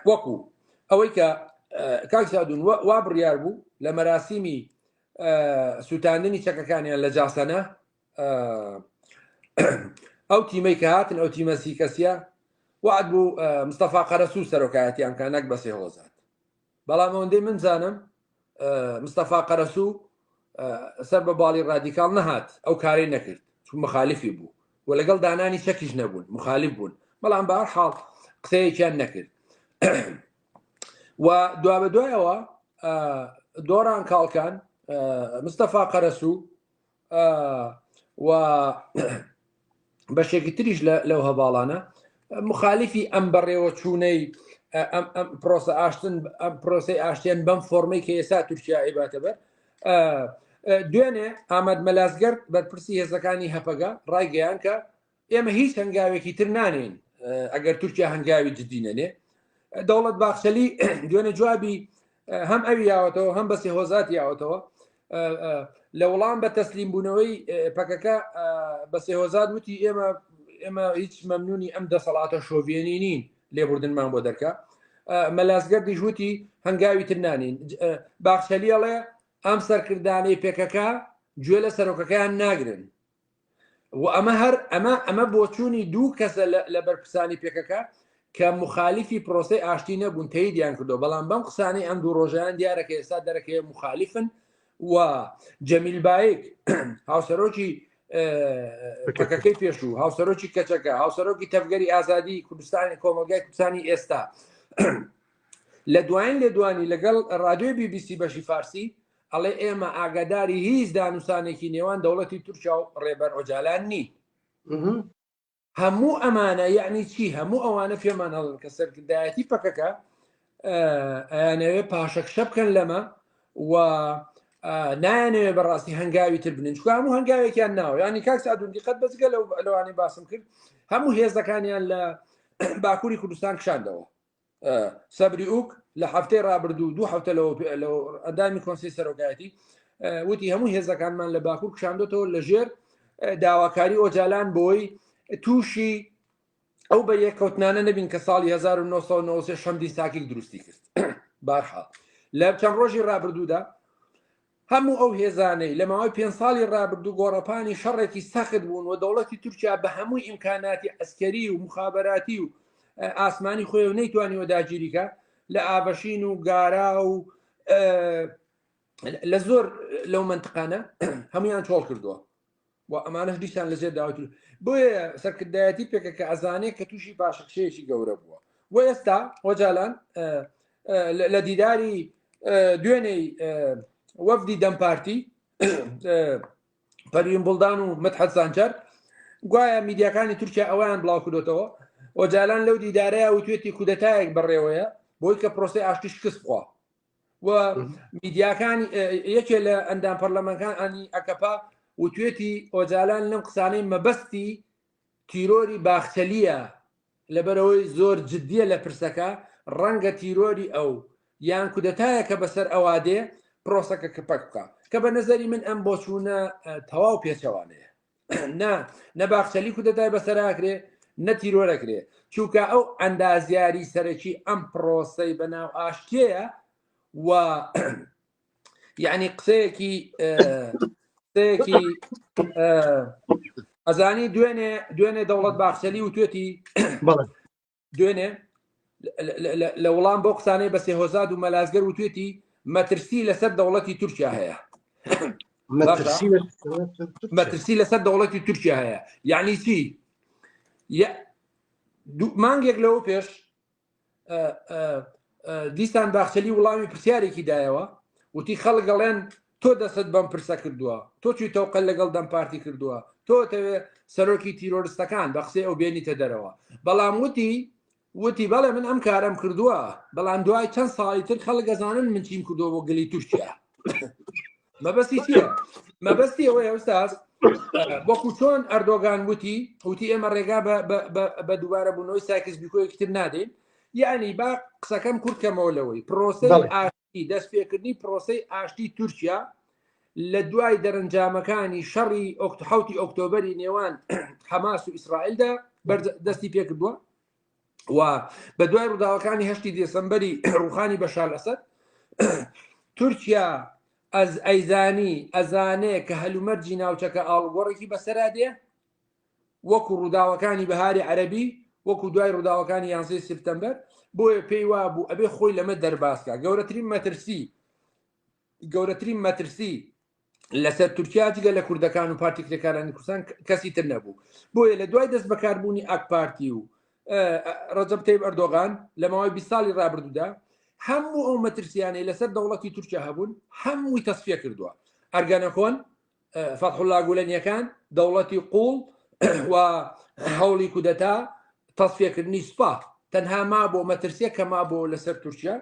وەکو ئەوەی کە کاک سادون وا بڕیار بوو لە مەراسیمی سووتاندنی چەکەکانیان لە جاسەنە ئەو تیمەی کە هاتن ئەو تیمە سی کەسیە وعد بوو مستەفا قەرەسوو سەرۆکایەتیان کە نەک بەسێ هۆزات بەڵام ئەوەندەی من زانم مستەفا قەرەسوو سەر بە باڵی ڕادیکاڵ نەهات ئەو کارەی نەکرد چون مخالفی بوو و لەگەڵ دانانی چەکیش نەبوون مخالف بوون بەڵام بە هەر حاڵ قسەیەکیان نەکرد و دوا بە دوایەوە دۆران کاڵکان مستەفا قەرەسوو و بەشێکی تریش لەو هەواڵانە مخالفی ئەم بەڕێوە چوونەی ئەم پرۆسە ئاشتن ئەم پرۆسی ئاشتیان بەم فۆرمەی کە ئێستا تورکیا ئەیباتە بەر دوێنێ ئاماد مەلازگەرد بەرپرسی هێزەکانی هەپەگە ڕایگەیان کە ئێمە هیچ هەنگاوێکی تر نانێین ئەگەر تورکیا هەنگاوی جدی نەنێ. دەوڵەت باخچەلی دوێنێ جوابی هەم ئەوی یاوەتەوە هەم بەسی هۆزات یاوەتەوە لە وەڵام بە تەسلیم بوونەوەی پەکەکە بەسێ هۆزات وتی ئێمە ئێمە هیچ مەمنونی ئەم دەسەڵاتە شۆڤێنی نین لێبوردنمان بۆ دەرکە مەلازگەردیش وتی هەنگاوی تر نانین باخچەلی ئەڵێ ئەم سەرکردانەی پێکەکە گوێ لە سەرۆکەکەیان ناگرن و ئەمە هەر ئەمە ئەمە بۆچوونی دوو کەسە لە بەرپرسانی پێکەکە کە مخالفی پرۆسەی ئاشتی نەبوون تەیدیان کردو بەڵام بەم قسانەی ئەم دوو ڕۆژیان دیارە کە ئێستا دەرەکەوێ مخالفن و جەمیل بایک هاوسەرۆکی پەکەکەی پێشوو هاوسەرۆکی کەچەکە هاوسەرۆکی تەڤگەری ئازادی کوردستانی کۆمەلگای کوردستانی ئێستا لە دوایین لێدوانی لەگەڵ رادیۆی بی بی سی بەشی فارسی ئەڵێ ئێمە ئاگاداری هیچ دانوسانێکی نێوان دەوڵەتی تورکیا و ڕێبەر ئۆجالان نین. هەموو ئەمانە یەعنی چی؟ هەموو ئەوانە پێمان ئەڵێن کە سەرکردایەتی پەکەکە ئەیانەوێ پاشەکشە بکەن لەمە و نایانەوێ بەڕاستی هەنگاوی تر بنن چونکە هەموو هەنگاوێکیان ناوە یعنی کاک سادون دیقەت بەجگە لەو لەوانەی باسم کرد هەموو هێزەکانیان لە باکووری کوردستان کشاندەوە سەبری ئوک لە هەفتەی ڕابردوو دوو هەفتە لەوە ئەندامی کۆنسی سەرۆکایەتی وتی هەموو هێزەکانمان لە باکوور کشاندۆتەوە لە ژێر داواکاری ئۆجالان بۆی تووشی ئەو بە یەککەوتنانە نەبین کە ساڵی 1993 شەمدی ساکیک دروستی کرد بارحاڵ لە چەند ڕۆژی ڕابردوودا هەموو ئەو هێزانەی لە ماوەی پێنج ساڵی ڕابردوو گۆڕەپانی شەڕێکی سەخت بوون و دەوڵەتی تورکیا بە هەموو ئیمکاناتی عەسکەری و موخابەراتی و ئاسمانی خۆی و نەیتوانیوە داگیری کا لە ئاڤەشین و گارا و لە زۆر لەو مەنتقانە هەمویان چۆڵ کردووە و ئەمانەش دیسان لەژێر داوای تور بۆیە سەرکردایەتی پێکەکە ئەزانێ کە تووشی پاشەکشەیەکی گەورە بووە و ئێستا ئۆجالان لە دیداری دوێنێی وەفدی دەم پارتی پەروین بوڵدان و مدحەت سانچەر گوایە میدیاکانی تورکیا ئەویان بڵاو کردوتەوە. ئۆجالان لەو دیدارەیە وتوێتی کودەتایەک بەڕێوەیە بۆی کە پرۆسەی ئاشتی شکست بخوا و میدیاکانی یەکێ لە ئەندام پەرلەمانکان ئەنی ئەکەپە وتوێتی ئۆجالان لەم قسانەی مەبەستی تیرۆری باخچەلیە لەبەرئەوەی زۆر جدیە لە پرسەکە، ڕەنگە تیرۆری ئەو، یان کودەتایەکە بەسەر ئەوا دێ، پرۆسەکە کپەک بکا. کە بە نەزەری من ئەم بۆچوونە تەواو پێچەوانەیە. نا، نە باخچەلی کودەتای بەسەرا ئەکرێ، نە تیرۆر ئەکرێ. چونکە ئەو ئەندازیاری سەرەکی ئەم پرۆسەی بەناو ئاشتیەیە و یعنی قسەیەکی قسەیەکی ئەزانی دوێنێ دوێنێ دەوڵەت باخچەلی وتوێتی دوێنێ لە وەڵام بۆ قسانەی بە سێهۆزاد و مەلازگەر وتوێتی مەترسی لەسەر دەوڵەتی تورکیا هەیە مەترسی لەسەر دەوڵەتی تورکیا هەیە یعنی چی مانگێک لەوە پێش دیسان باخچەلی وڵامی پرسیارێکی دایەوە وتی خەڵک ئەڵێن تۆ دەست بەم پرسە کردووە تۆ چی تەوقە لەگەڵ دەم پارتی کردووە تۆ تەوێ سەرۆکی تیرۆرستەکان بە قسەی ئەو بێنیتە دەرەوە بەڵام وتی وتی بەڵێ من ئەم کارم کردووە بەڵام دوای چەند ساڵی تر خەڵک ئەزانن من چیم کردووە بۆ گەلی تورکیا مەبەستی چییە؟ مەبەستی ئەوەیە ئوستاز وەکو چۆن ئەردۆگان وتی وتی ئێمە ڕێگا بە دووبارە بوونەوەی ساکس بیکۆیەکی تر نادەین یعنی با قسەکەم کورت کەمەوە لەوەی پرۆسەی ئاشتی دەستپێکردنی پرۆسەی ئاشتی تورکیا لە دوای دەرەنجامەکانی شەڕی حوتی ئۆکتۆبری نێوان حەماس و ئیسرائیلدا دەستی پێکردووە و بە دوای ڕووداوەکانی هەشتی دێسەمبەری ڕوخانی بەشار ئەسەد تورکیا ئەز ئەیزانی ئەزانێ کە هەلومەرجی ناوچەکە ئاڵوگۆڕێکی بەسەرا دێ وەکو ڕووداوەکانی بەهاری عەربی وەکو دوای ڕووداوەکانی یانزەی سپتەمبەر بۆیە پێی وابوو ئەبێ خۆی لەمە دەربازکە گەورەترین مەترسی گەورەترین مەترسی لەسەر تورکیا جگە لە کوردەکان و پارتی کرێکارانی کوردستان کەسی تر نەبوو بۆیە لە دوای دەست بەکاربوونی ئاک پارتی و ڕەجەب تەیب ئەردۆغان لە ماوەی 20 ساڵی ڕابردوودا هەموو ئەو مەترسیانەی لەسەر دەوڵەتی تورکیا هەبوون هەمووی تەسفیە کردووە ئەرگەنەکۆن فەتحوڵا گولەنیەکان دەوڵەتی قوڵ و هەوڵی کودەتا تەسفیەکردنی سوپا تەنها ما بۆ مەترسیە کە ما بۆ لەسەر تورکیا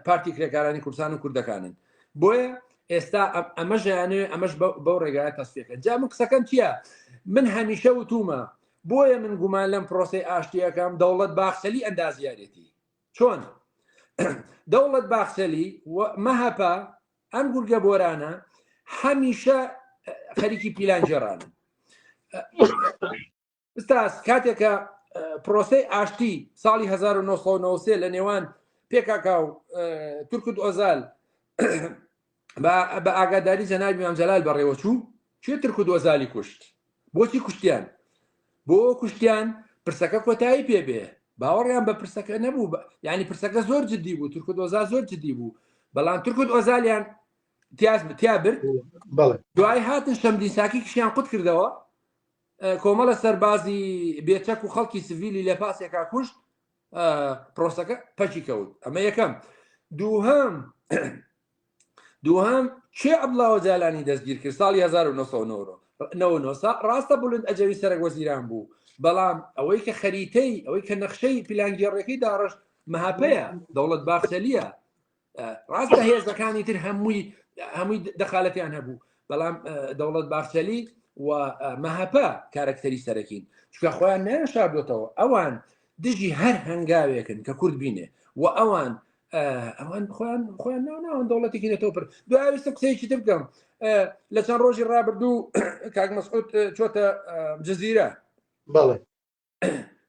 پارتی کرێکارانی کوردستان و کوردەکانن بۆیە ئێستا ئەمە ژیانەوێ ئەمەش بەو ڕێگایە تەسفیەکە جا من قسەکەم چییە من هەمیشە وتومە بۆیە من گومان لەم پرۆسی ئاشتیەکەم دەوڵەت باخچەلی ئەندازیارێتی چۆن دەوڵەت باخچەلی مەهەپە ئەم گورگە بۆرانە هەمیشە خەریکی پیلانگێڕانن ئوستاز کاتێک کە پرۆسەی ئاشتی ساڵی 1993 لە نێوان پێکاکا و تورکت ئۆزال بە ئاگاداری جەنابی مام جەلال بەڕێوەچوو کێ تورکت ئۆزالی کوشت بۆچی کوشتیان بۆ کوشتیان پرسەکە کۆتایی پێ بێ باوەڕیان بە پرسەکە نەبوو یعنی پرسەکە زۆر جددی بوو تورکت ئۆزال زۆر جددی بوو بەڵام تورکت ئۆزالیان تیاز تیا برد دوای هاتن شەمدین ساکی کشیان قوت کردەوە کۆمەڵە سەربازی بێچەک و خەڵکی سڤیلی لە پاسێکا کوشت پرۆسەکە پەکی کەوت ئەمە یەکەم دووهەم دووهەم کێ عەبدوڵا ئۆجالانی دەستگیر کرد ساڵی 1999 ڕاستە بولند ئەجەوی سەرەک وەزیران بوو بەڵام ئەوەی کە خەریتەی ئەوەی کە نەخشەی پیلانگێڕەکەی داڕشت مەهەپەیە دەوڵەت باخچەلیە ڕاستە هێزەکانی تر هەمووی هەمووی دەخالەتیان هەبوو بەڵام دەوڵەت باخچەلی و مەهەپە کارەکتەری سەرەکین چونکە خۆیان نایان شاردۆتەوە ئەوان دژی هەر هەنگاوێکن کە کورد بینێ و ئەوان ئەوان خۆیان خۆیان ناوناون دەوڵەتێکی نەتەوە پر دوایویستم قسەیەکی تر بکەم لە چەند ڕۆژی ڕابردوو کاک مەسعود چۆتە جززیرە بەڵێ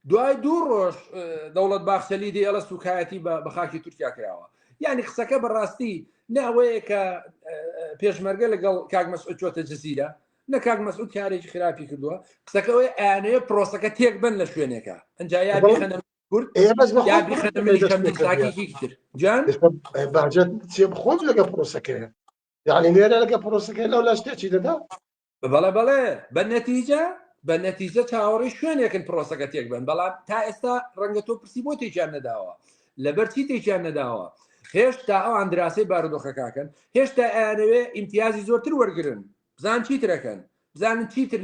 دوای دوو ڕۆژ دەوڵەت باخچەلی دێڵە سوکایەتی بە خاکی تورکیا کراوە یعنی قسەکە بەڕاستی ناوەیە کە پێشمەرگە لەگەڵ کاک مەسعود چۆتە جززیرە نە کاک مەسعود کارێکی خراپی کردووە قسەکەەوەی ئەیانەوێ پرۆسەکە تێک بن لە شوێنێکە ئەنجا یا بخەنە کورد یا بخەنە ملی شەمدین تر جان باجەت چێ خۆت لەگە پرۆسەکەیە یعنی لێرە لەگە پرۆسەکەی لەو لاش تێکی دەدا بەڵێ بەڵێ بە نەتیجە بە نەتیجە چاوەڕێی شوێنێکن پرۆسەکە تێک بن بەڵام تا ئێستا ڕەنگە تۆ پرسی بۆ تێکیان نەداوە لەبەر چی تێکیان نەداوە هێشتا ئەوان دراسی بارودۆخەکەکەن هێشتا ئەیانەوێ ئیمتیازی زۆرتر وەرگن بزان چیترەکەن. بزانن چیتر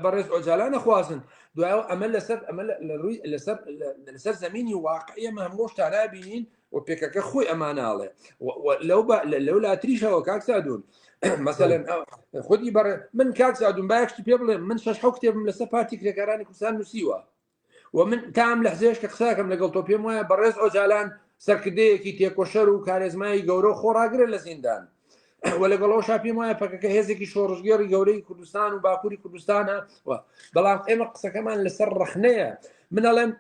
بەڕێز ئۆجالان نەخوازن. دوایەوە ئەمە لەسەر ئەمە لە ڕووی لەسەر لەسەر زمینی واقعی ئەمە هەموو شتانە بینین و پێکەکە خۆی ئەماناڵێ لەو لەو لاتریشەوە کاک سادون مەسەلەن خودی بەڕێ من کاک سادون با یەک شتی پێ بڵێم من شەش حەوت کتێبم لەسەر پارتی کرێکارانی کوردستان نووسیوە و من تا ئەم لەحزەیەش کە قسەکەم لەگەڵ تۆ پێم وایە بەڕێز ئۆجالان سەرکردەیەکی تێکۆشەر و کارێزمایی گەورە و خۆڕاگرە لە زیندان و لەگەڵەوەشا پێم وایە پەکەکە هێزێکی شۆڕشگێڕی گەورەی کوردستان و باکووری کوردستانە و بەڵام ئێمە قسەکەمان لەسەر ڕەخنەیە من ئەڵێم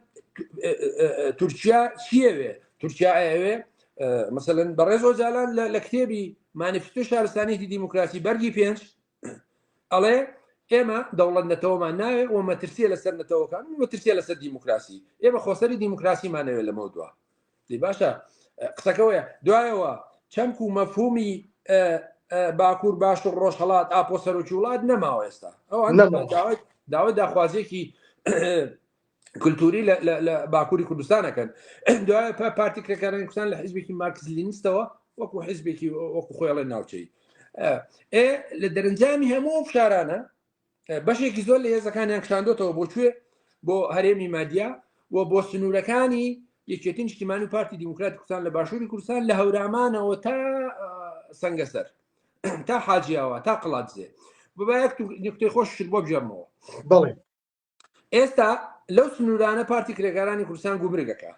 تورکیا چیەوێ تورکیا ئەوێ مثلەن بەڕێز ئۆجالان لە کتێبی مانیفستۆی شارستانیەتی دیموکراسی بەرگی پێنج ئەڵێ ئێمە دەوڵەت نەتەوەمان ناوێ و مەترسیە لەسەر نەتەوەکان و مەترسیە لەسەر دیموکراسی ئێمە خۆسەری دیموکراسیمانەوێت لەمە دوا دی باشە قسەکەوەیە دوایەوە چەمک و مەفهومی باکوور باش و ڕۆژهڵات ئاپۆ سەرۆکی وڵات نەماوە ئێستا ئەوان داوای داخوازیەکی کللتوری لە باکووری کوردستانەکەن دوای پارتی کرێکارانی کوردستان لە حیزبێکی مارکس لینیستەوە وەکو حیزبێکی وەکو خۆیڵێ ناوچەی ئێ لە دەرەنجامی هەموو فشارانە بەشێکی زۆر لە هێزەکانیان کشاندۆتەوە بۆ کوێ بۆ هەرێمی مادیا و بۆ سنوورەکانی یەکێتی نیشتیمانی و پارتی دیموکراتی کوردستان لە باشووری کوردستان لە هەورامانەوە تا سەنگەسەر تا حاجیاوە تا قڵادزێ ببا یەک نکتەی خۆش شت بۆ بگێڕمەوە بەڵێ ئێستا لەو سنوورانە پارتی کرێکارانی کوردستان گومرگەکە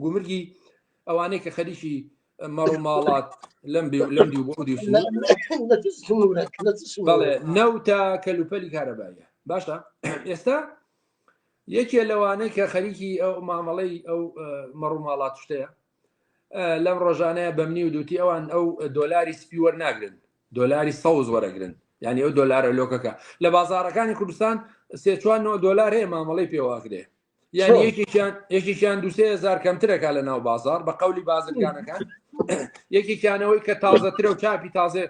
گومرگی ئەوانەی کە خەریکی مەڕ و ماڵات لەم لەم دی بۆ دی بەڵێ نەوتە کەلوپەلی کارەبایە باشە ئێستا یەکێ لەوانەی کە خەریکی ئەو مامەڵەی ئەو مەڕ و ماڵات شتەیە لەم ڕۆژانەیە بەمنی و دوتی ئەوان ئەو دۆلاری سپی وەرناگرن دۆلاری سەوز وەرەگرن یعنی ئەو دۆلارە لۆکەکە لە بازارەکانی کوردستان سێ چوار نۆ دۆلار هەیە مامەڵەی پێواکرێ یعنی یەکێکیان یەکێکیان دوسێ هزار کەمترەکە لە ناو بازار بە قەولی بازرگانەکان یەکێکیانەوەی کە تازەترە و چاپی تازێ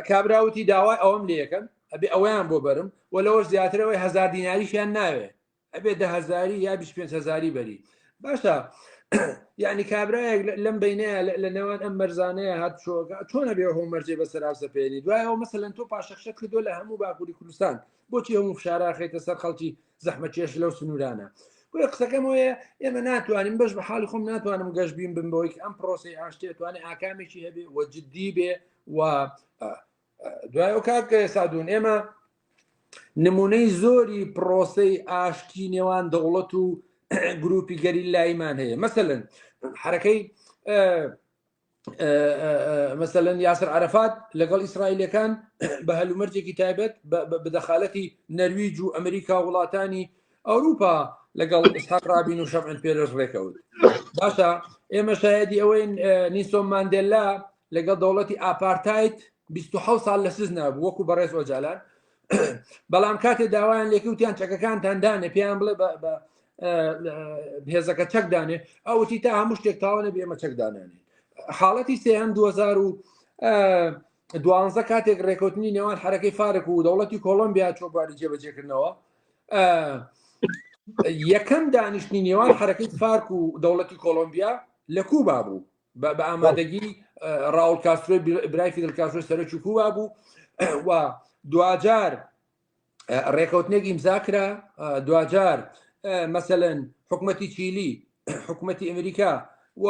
کابراوتی داوای ئەوەم لەکەن ئەبێ ئەوەیان بۆ بەرم و لەوەش زیاترەوەی هزار دیناریشیان ناوێ ئەبێ دە هەزاری یا 25 هەزاری بەری باشە یعنی کابرایەک لەم بینەیە لە نێوان ئەم مەرزانەیە هات چۆکە چۆنە بێ هۆ مەرجێ بەسەر سەپێنی دوایەوە مەسەلەن تۆ پاشەخشە کردو لە هەموو باکووری کوردستان بۆچی هەموو فشاراخێتە سەر خەڵکی زەحمەتکێش لەو سنوورانە بۆیە قسەکەم ئەوەیە ئێمە ناتوانین بەش بە حاڵی خۆم ناتوانم گەشتبین بم بەوەی کە ئەم پرۆسەی ئاشتیە توانێت ئاکامێکی هەبێ و جددی بێ و دوای ئەو کاک سادون ئێمە نمونەی زۆری پرۆسەی ئاشتی نێوان دەوڵەت و گروپی گەریلاییمان هەیە مەسەلەن حرەکەی مەسەلەن یاسر عرفات لەگەڵ ئیسرائیلەکان بە هەلومەرجێکی تایبەت بەدەخالەتی نەرویج و ئەمریکا وڵاتانی ئەوروپا لەگەڵ ئیسحاق ڕابین و شەمعن پێرێز ڕێکەوت باشە ئێمە شایدی ئەوەین نیسۆن ماندێلا لەگەڵ دەوڵەتی ئاپارتایت 26 ساڵ لە سزنا بوو وەکو بەڕێز ئۆجالان بەڵام کاتێ داوایان لێکوتیان چەکەکانتان دانێ پێیان بڵێ بە هێزەکە چەک دانێ ئەوتی تا هەموو شتێک تاوانە بێمە چەک دانانێ حاڵەتی سێهەم 2012 کاتێک ڕێکەوتنی نێوان حرەکەی فارک و دەوڵەتی کۆڵۆمبیا چۆ باری جێبەجێکردنەوە یەکەم دانیشتنی نێوان حرەکەی فارک و دەوڵەتی کۆڵۆمبیا لە کوبا بوو بە ئامادەگی ڕاول کاسترۆی برای فیدل کاسترۆی سەرۆکی کوبا بوو و دواجار ڕێکەوتنێک ئیمزا کرا دواجار مەسەلەن حکومەتی چیلی حکومەتی ئەمریکا و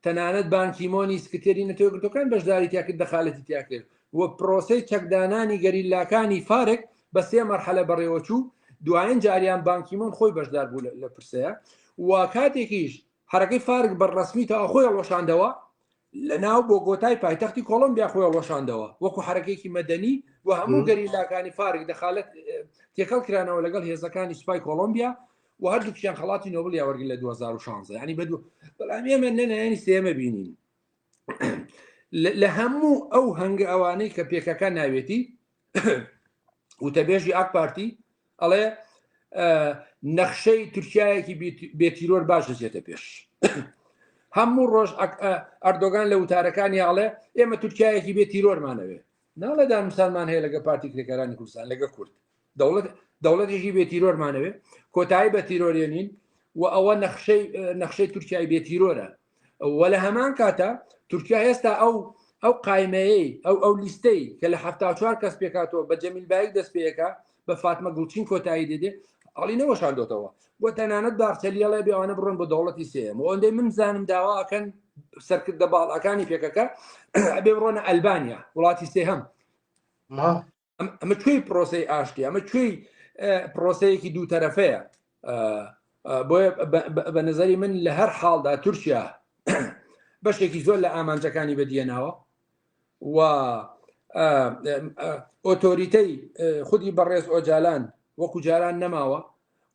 تەنانەت بانکیمۆنی سکرتێری نەتەوە یەکگرتووەکان بەشداری تیا کرد دەخالەتی تیا کرد و پرۆسەی چەکدانانی گەریلاکانی فارک بە سێ مەرحەلە بەڕێوەچوو دوایین جاریان بانکیمۆن خۆی بەشدار بوو لە پرسەیە و کاتێکیش حەرەکەی فارک بە ڕەسمی تا خۆی هەڵوەشاندەوە لە ناو بۆگۆتای پایتەختی کۆڵۆمبیا خۆی هەڵوەشاندەوە وەکو حەرەکێکی مەدەنی و هەموو گەریلاکانی فارک دەخالەت تێکەڵ کرانەوە لەگەڵ هێزەکانی سوپای کۆڵۆمبیا و هەردووکیان خەڵاتی نۆبڵیان وەرگرت لە 2016 یعنی بە دوو بەڵام ئێمە نەنایانی سێمە بینین لە هەموو ئەو هەنگە ئەوانەی کە پێکەکە ناوێتی وتەبێژی ئاک پارتی ئەڵێ نەخشەی تورکایەکی بێتیرۆر باش دەچێتە پێش هەموو ڕۆژ ئەردۆگان لە وتارەکانی ئاڵێ ئێمە تورکایەکی بێ تیرۆرمانەوێ ناڵێ دانوسانمان هەیە لەگە پارتی کرێکارانی کوردستان لەگە کورد دەوڵەت دەوڵەتێکی بێ تیرۆرمانەوێ کۆتایی بە تیرۆرێنین و ئەوە نەخشەی نەخشەی تورکیای بێ تیرۆرە و لە هەمان کاتە تورکیا ئێستا ئەو ئەو قایمەیەی ئەو ئەو لیستەی کە لە 74 کەس پێکاتەوە بە جەمیل بایک دەست پێەکە بە فاتمە گوڵچین کۆتایی دێدێ ئەڵی نەوەشاندۆتەوە بۆ تەنانەت باخچەلی ئەڵێ بێ ئەوانە بڕۆن بۆ دەوڵەتی سێیەم و ئەوەندەی من زانم داوا ئەکەن سەرکردە باڵاکانی پێکەکە ئەبێ بڕۆنە ئەلبانیا وڵاتی سێهەم ئەمە کوێی پرۆسەی ئاشتی ئەمە کوێی پرۆسەیەکی دوو تەرەفەیە بۆیە بە نظری من لە هەر حاڵدا تورکیا بەشێکی زۆر لە ئامانجەکانی بەدیێناوە و ئۆتۆریتەی خودی بەڕێز ئۆجالان وەکو جاران نەماوە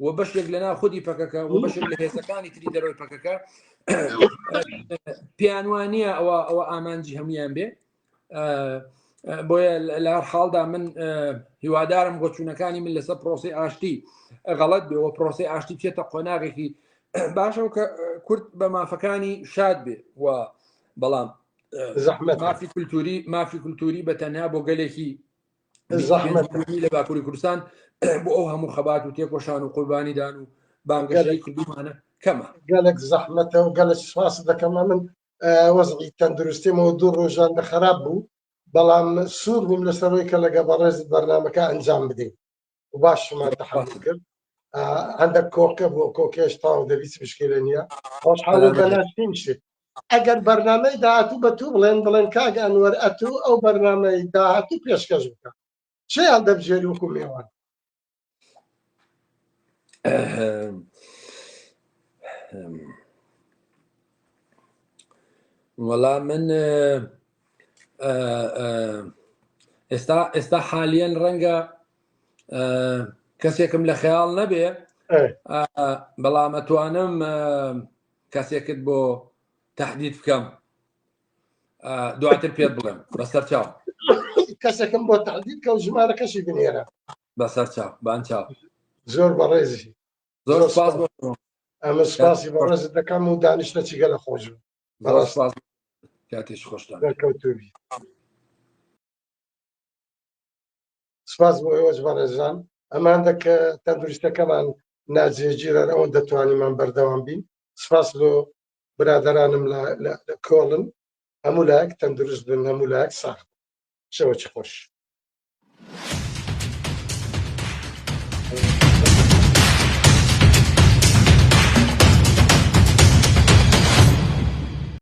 و بەشێک لە ناو خودی پەکەکە و بەشێک لە هێزەکانی تری دەرەوەی پەکەکە پێیان وانە ئەوە ئەوە ئامانجی هەمویان بێ بۆیە لە هەر حاڵدا من هیوادارم بۆچوونەکانی من لەسەر پرۆسی ئاشتی غەڵت بێ و پرۆسی ئاشتی بچێتە قۆناغێکی باشەوە کە کورد بە مافەکانی شاد بێ و بەڵام زەحمەت مافی کولتوری مافی کولتوری بە تەنها بۆ گەلێکی زەحمەت لە باکووری کوردستان بۆ ئەو هەموو خەبات و تێکۆشان و قوربانیدان و بانگەشەی کردومانە کەمە گەلک زەحمەتە و گەلک سپاس دەکەم من وەزعی تەندروستیمەوە دوو ڕۆژان لە خراپ بوو بەڵام سوور بووم لەسەرەوەی کە لەگە بەڕێزت بەرنمەکە ئەنجام بدەین و باشمان تەحمل کرد هەندێک کۆکە بۆ کۆکێش تاو دەبیت مشکلە نییە خۆشحاڵ بەناشتین شت ئەگەر بەرنمەی داهاتوو بە تو بڵێن بڵێن کاک ئەنوەر ئەتوو ئەو بەرنمەی داهاتوو پێشکەش بکە چیان دەبژێری وەکو مێوان وەڵا من ئێستا ئێستا حالیەن ڕەنگە کەسێکم لە خەیاڵ نەبێ بەڵام ئەتوانم کەسێکت بۆ تهدید بکەم دواتر پێت بڵێم بەسەر چاو کەسێکم بۆ تهدید کە و ژمارە کەسی بنێرە بەسەر چاو بان چاو زۆر بەڕێزی زۆر سپاس بۆ ئەمە سپاسی بەڕێزت دەکەم و دانیشتە چیگە لە خۆش زۆر سپاس کاتێکی خۆشتان دەرکەوتوبی سپاس بۆ ئێوەش بەڕێزان ئەمان دەکە تەندروستەکەمان ناجێگیرە ئەوەن دەتوانیمان بەردەوام بین سپاس بۆ برادەرانم لە کۆڵن هەموو لایەک تەندروست بن هەموو لایەک ساخ شەوەکی خۆش.